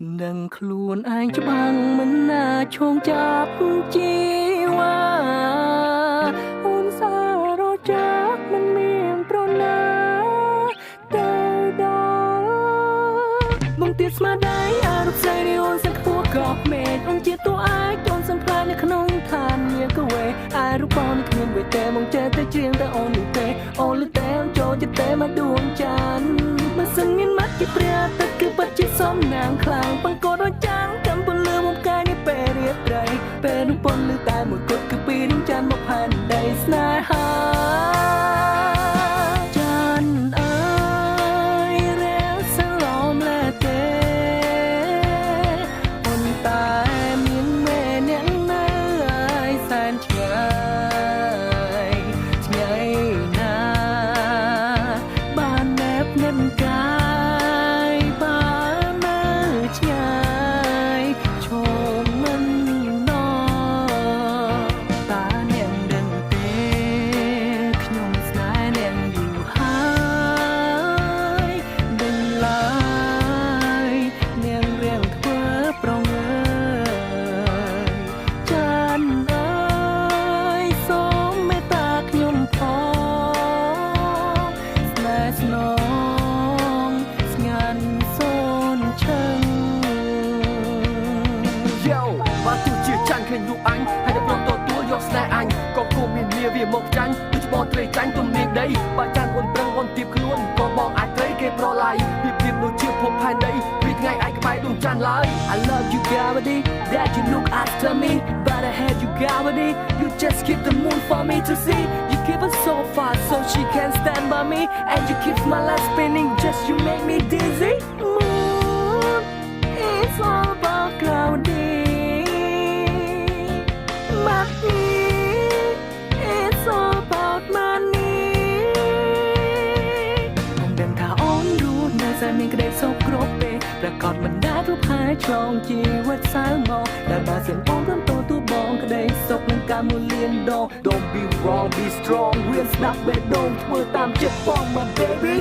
នឹងខ្លួនឯងច្បាំងមិនណាឈងចាប់ជីវ៉ាអូនសារចាក់មិនមានប្រណាទៅដល់មកទៀតស្មារតីអារូបស្រីនេះអូនសឹកខ្ពស់កប់មេឃអូនជាតួឯកអូនសំផ្លាញនៅក្នុងឋានមាកវេអារូបបងនេះគ្មានវេទេមកចេះតែច្រៀងតែអូននោះទេអូនលឺតែអូនចូលចិត្តតែមកដួងច័ន្ទបើសិនមានមាត់ជាព្រះអាទិត្យគឺពិតជាសំណាងខ្លាំងបង្កដូចចាំងកំពន្លឺមុំកាយនេះពេលរាត្រីពេលនោះពន្លឺតែមួយគត់គឺពីដួងច័ន្ទមកផែនដីស្នេហាច័ន្ទអើយរះសឡំលែទេប៉ុន្តែមានមេអ្នកនៅឯសែនឆ្ងាយថ្ងៃណាបានណែបនិនកាយបាននៅឆ្ងាយឈងមិនណតាអ្នកដឹងទេខ្ញុំស្នេហ៍អ្នកយូរហើយដឹងឡើយនាងរៀងធ្វើប្រងើយចានអើយសូមមេត្តាខ្ញុំផងស្នេហ៍ស្នងស្ងាត់សូនឈឹង Yo បើទោះជាចាញ់ឃើញរូបអញហើយតែព្រមទទួលយកស្នេហ៍អញក៏គួរមាននាវាមកចាញ់ដូចបងត្រីចាញ់ទំនាញដីបើចាញ់អូនប្រឹងអូនទៀបខ្លួនក៏បងអាចត្រីគេប្រឡាយវាប្រៀបដូចជាភពផែនដីពីថ្ងៃឯងក្បែរដួងច័ន្ទឡើយ I love you, gravity, that you look after me, but I hate you, gravity. You just keep the moon for me to see. You keep her so far so she can stand by me, and you keep my life spinning. Just you make me dizzy. Moon, it's all about gravity. But me, it's all about money. ខ្ញុំដឹងថាអូនរស់នៅតែមានក្តីសុខគ្រប់ពេលប្រកាសមិនដែលគ្រប់ហើយឆ្លងជីវិតសៅមកដែលបើសិនអូនព្រមទទួលបងក្តីសុខនឹងការមួយលានដង Don't be wrong, be strong. រៀនស្ដាប់បេះដូងធ្វើតាមចិត្តបង my baby.